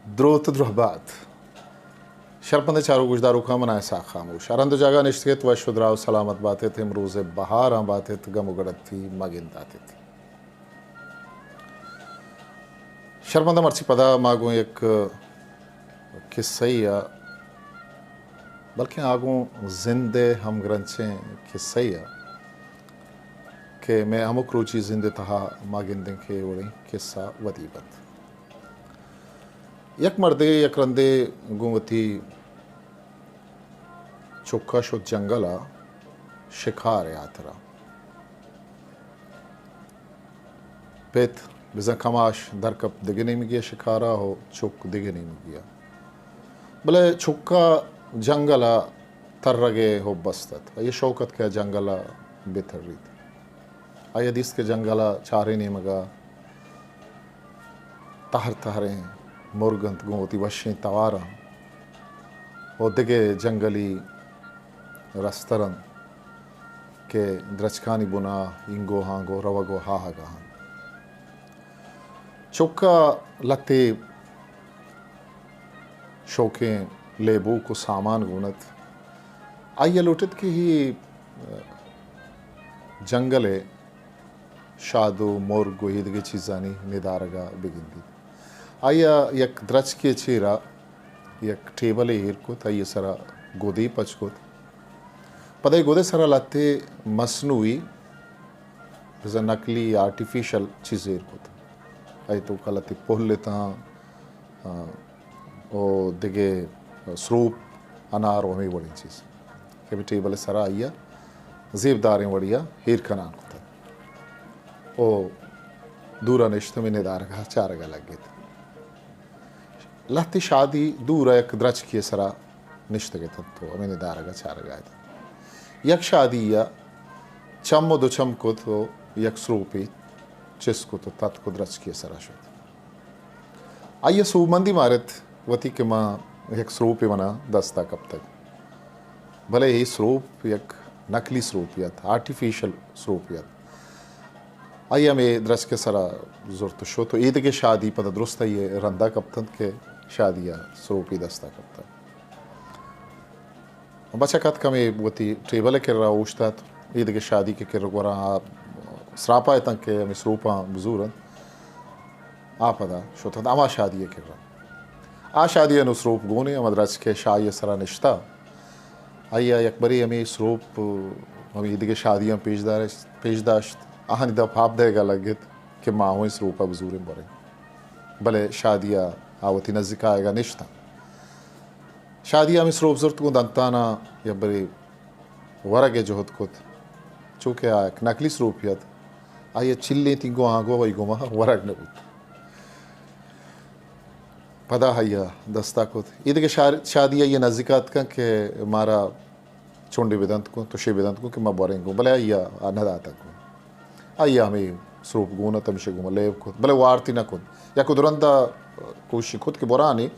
دروت درہبات۔ شرپندیں چاروک گوشداروکاں، من آں اسحاق خاموش۔ ہر ہند ءُ جاگہ نشتگ ات، وش ءُ دراہ ءُ سلامت بات ات، امروز ءِ بہاراں بات ات، گم ءُ گڑتی مہ گندات ات۔ شرپنداں، مرچی پدا ما گوں یک کسہ ءَ، بلکیں آ گوں زند ءِ ہمگرنچیں کسہ ءَ کہ مئے ہمک روچی زند ءِ تہا ما گندیں کہ اے وڑیں کسہ ودی بنت۔ یک مردے یک رندے گوں وتی چکا شت جنگل ءَ شکار ءِ ہاترا۔ پت بزاں کماش درکپت دگہ نیمگے ءَ شکارا ءُ چک دگہ نیمگے ءَ۔ بلے چکا جنگل ءَ ترگ ءِ حب است ات۔ آئی ءَ شوق ات کہ جنگل ءَ بہ تریت۔ آئی ءَ دیست کہ جنگل ءِ چاریں نیمگ ءَ تہر تہریں مرگ انت گوں وتی وشیں تواراں ءُ دگہ جنگلی رستر انت کہ درچکانی بنا اینگو ہانگو روگ ءُ آہگ ءَ انت۔ چکا لہتے شوکیں لیبوک ءُ سامان گون ات۔ آئی ءَ لوٹت کہ اے جنگل ءِ شاد ءُ مرگ ءُ ایدگہ چیزانی ندارگ ءَ بہ گندیت۔ آئی ءَ یک درچکے ءِ چیرا یک ٹیبلے ایر کت، آئی ءِ سرا گدے پچ کت۔ پدا اے گد ءِ سرا لہتے مصنوعی، بزاں نقلی، آرٹیفیشل چیز ایر کت۔ آئی ءِ توکا لہتے پھل اتاں، آ، ءُ دگہ سروپ، انار ءُ ہمے وڑیں چیز کہ ہمے ٹیبل ءِ سرا آئی ءَ زیبداریں وڑے ءَ ایر کنان کتگ ءُ دور ءَ نشت ہمے ندارگ ءَ چارگ ءَ لگت۔ لہتے شادی دور ءَ یک درچکے ءِ سرا نشتگ اتنت ءُ ہمے ندارگ ءَ چارگ ءَ اتنت۔ یک شادی ءَ چم ءُ دو چم کت ءُ یک سروپے چست کت ءُ تتک ءُ درچکے ءِ سرا شت۔ آئی ءَ سوبمندی مارت وتی کہ ما یک سروپے منا دست ءَ کپتگ، بلے اے سروپ یک نقلی سروپے ات، آرٹیفیشل سروپے ات۔ آئی ءَ ہمے درچک ءِ سرا زرت ءُ شت ءُ ایدگہ شادی پدا درست آئی ءِ رندا کپتنت کہ شادی ءَ سروپے دست ءَ کپتگ۔ بچک اتک ہمے وتی ٹیبل ءِ کرا اوشتات، ایدگہ شادی کہ کر گوراں آ سراپا اتنت کہ ہمے سروپاں بزورنت۔ آ پدا شتنت ہما شادی ءِ کرا۔ آ شادی ءَ نوں سروپ گون ایں، ہما درچک ءِ شاہی ءِ سرا نشتہ۔ آئی ءَ یکبرے ہمے سروپ ہمے ایدگہ شادیاں پیش دارش-، پیش داشت۔ آہانی دپ آپ دئیگ ءَ لگت کہ ما ہوں اے سروپ ءَ بزوریں بریں۔ بلے شادی ءَ آ وتی نزیک آیگ ءَ نشتاں۔ شادی ءَ ہمے سروپ زرت گوں دنتان ءَ یکبرے ورگ ءِ جہد کت۔ چونکہ آ یک نقلی سروپے ات، آئی ءَ چلینت اینگو آنگو، آئی گوما ورگ نہ بوت۔ پدا آئی ءَ دست ءَ کت۔ ایدگہ شار-، شادی آئی ءِ نزیک ءَ اتکاں کہ مارا چنڈے بدنت گوں، تشے بدنت گوں کہ ما بریں گوں، بلے آئی ءَ آ نہ داتگ گوں۔ آئی ءَ ہمے سروپ گون ات، ہمیشی گوما لیب کت، بلے وارتی نہ کت۔ یک دو رند ءَ کوشش کت کہ برانی،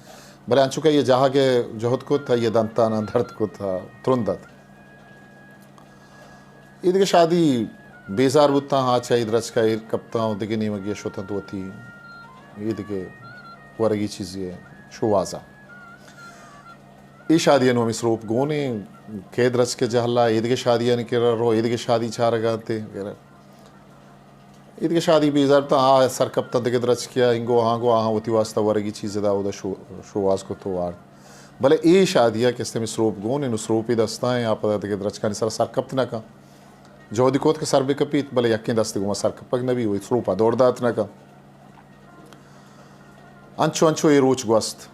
بلے انچو کہ آئی ءَ جاہگ ءِ جہد کت، آئی ءِ دنتاناں درد کت، ترند ات۔ ایدگہ شادی بیزار بوتاں، آ چہ اے درچک ءَ ایر کپتاں ءُ دگہ نیمگے ءَ شتنت وتی ایدگہ ورگی چیزے ءِ شوہاز ءَ۔ اے شادی ءَ نوں ہمے سروپ گون ایں، کئے درچک ءِ جہل ءَ ایدگہ شادیانی کرا رو، ایدگہ شادی چارگ ءَ انت وغیرہ۔ ایدگہ شادی بیزار بوتاں، آ سر کپتاں دگہ درچکے ءَ، اینگو آنگو آہاں وتی واسطہ ورگی چیز ادا اودا شو-، شوہاز کت ءُ وارت۔ بلے اے شادی ءَ کہ است ہمے سروپ گون ایں، نوں سروپے دست ءَ ایں، آ پدا دگہ درچکانی سرا سر کپت نہ کن۔ جہدی کت کہ سر بہ کپیت، بلے یکیں دستے گوما سر کپگ نہ بی، وتی سروپ ءَ دور دات نہ کن۔ انچو انچو اے روچ گوست۔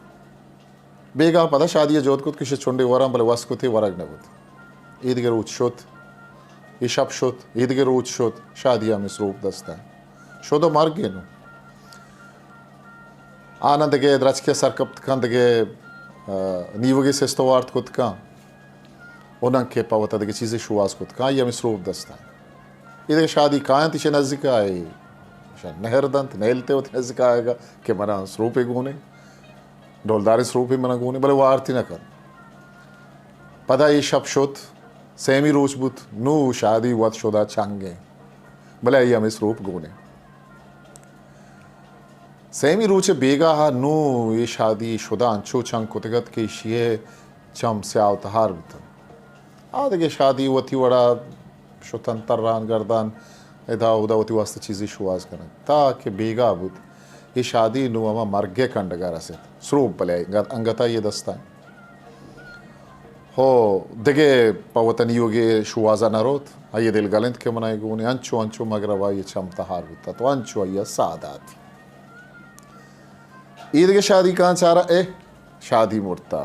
بیگاہ پدا شادی ءَ جہد کت کہ ایشی چنڈے وراں، بلے وس کت اے ورگ نہ بوت۔ ایدگہ روچ شت، اے شپ شت، ایدگہ روچ شت، شادی ءَ ہمے سروپ دست ءَ شت ءُ مرگ ایں نوں۔ آناں دگہ درچکے ءَ سر کپت کن، دگہ، آ، نیوگے سست ءُ وارت کت کن۔ اوناں کہ پہ وتا دگہ چیزے شوہاز کت کن، آئی ہمے سروپ دست ءَ۔ ایدگہ شادی کاینت ایشی نزیک ءَ، ایشاں نہر دنت، نئیلت ءَ وتی نزیک ءَ آیگ ءَ کہ منا سروپے گون ایں، ڈولداریں سروپے منا گون ایں، بلے وارتی نہ کنت۔ پدا اے شپ شت، سیمی روچ بوت، نوں شادی وت شت ءَ چنگ ایں، بلے آئی ہمے سروپ گون ایں۔ سیمی روچ ء بیگاہ ء نوں اے شادی شدہ انچو چنگ کتگ ات کہ ایشی ء چم سیاہ و تہار بوتنت۔ آ دگہ شادی وتی وڑا شتنت تران گردان، ادا اودا وتی واسطہ چیزے شوہاز کننت، تا کہ بیگاہ بوت۔ اے شادی نوں ہما مرگ ء کنڈگا رست۔ سروپ بلے انگت، انگتا اے دستا انت۔ ہو، دگہ پہ وتنی یوگے شوہازا نہ روت۔ آئی ء دل گل انت کہ منا اے گون انچو انچو مگرب آئی ء چم تہار بوتت و انچو آئی ء ساہ دات۔ ایدگہ شادی کاں چارا، اے شادی مرتا۔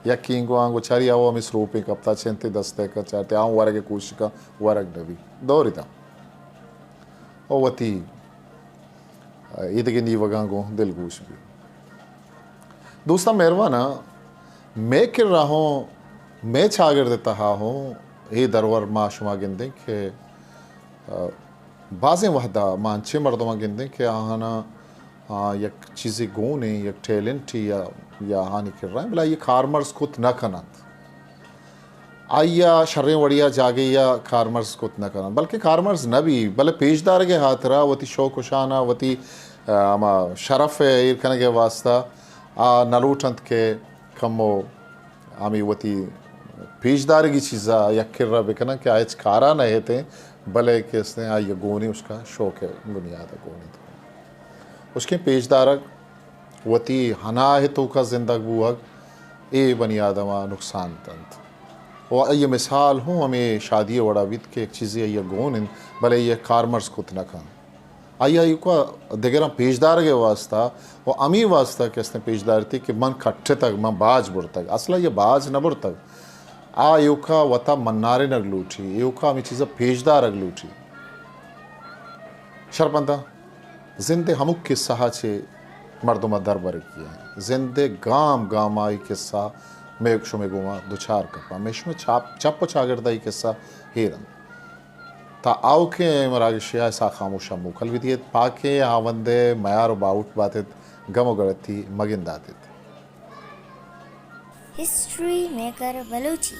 یکیں گو آنگو چاری آو ہمیں سروپیں کپتا چنتے دستے کا چارتے آؤں ورگ کوشش کا ورگ نبی۔ دوری تا۔ او وتی ایدگہ نیوگاں گوں دلگوش بی۔ دوستاں مہرباناں، مئے کرا ہوں، مئے چاگرد ء تہا ہوں، اے درور ما شما گندیں کہ، آ، بازیں وہدا ما انچیں مردماں گندیں کہ آہانا، آ، یک چیزے گون ایں، یک ٹیلنٹ یا، یا آہانی کرا ایں، بلے آئی کارمرز کت نہ کننت۔ آئی ء شریں وڑی ء جاگہے ء کارمرز کت نہ کننت، بلکیں کارمرز نہ بی، بلے پیش دارگ ء ہاترا وتی شوق و شان ء وتی، آ، ہما شرف ء ایر کنگ ء واسطہ آ نہ لوٹ انت کہ کمو ہمے وتی پیش دارگی چیزا یک کرا بکنن کہ آ ہچ کارا نہ ہیتیں، بلے کہ استیں آئی ء گونی اشکا شوق ء بنیاد ء گون انت۔ اشکیں پیش دارگ وتی ہناہ ء توکا زندگ بوہگ، اے بنی آدم ء نقصان دنت۔ و آئی ء مثال ہوں ہمے شادی ء وڑا بیت کہ یک چیزے آئی ء گون انت، بلے آئی ء کارمرز کت نہ کنت۔ آئی ء ایوکا دگراں پیش دارگ ء واسطہ و ہمے واسطہ کہ استیں پیش دارتی کہ من کٹتگ، من باج برتگ۔ اصل ء آئی ء باج نہ برتگ۔ آ ایوکا وتا منارینگ لوٹی، ایوکا ہمے چیزا پیش دارگ لوٹی۔ شرپنداں، زند ء ہمک قصہ ء چہ مردم ء دربرگی انت۔ زند ء گام گام ء اے قصہ مئے شمئے گوما دچار کپاں۔ مئے شمئے چاپ، چپ و چاگرد ء اے قصہ ہیر انت۔ تا آؤکیں مراگشے ء ساہ خاموش ء موکل بدیت۔ پاکیں ہاوند ء میار و باہوٹ باتت، گم و گڑتی مگنداتت۔ ہسٹری میکر بلوچی۔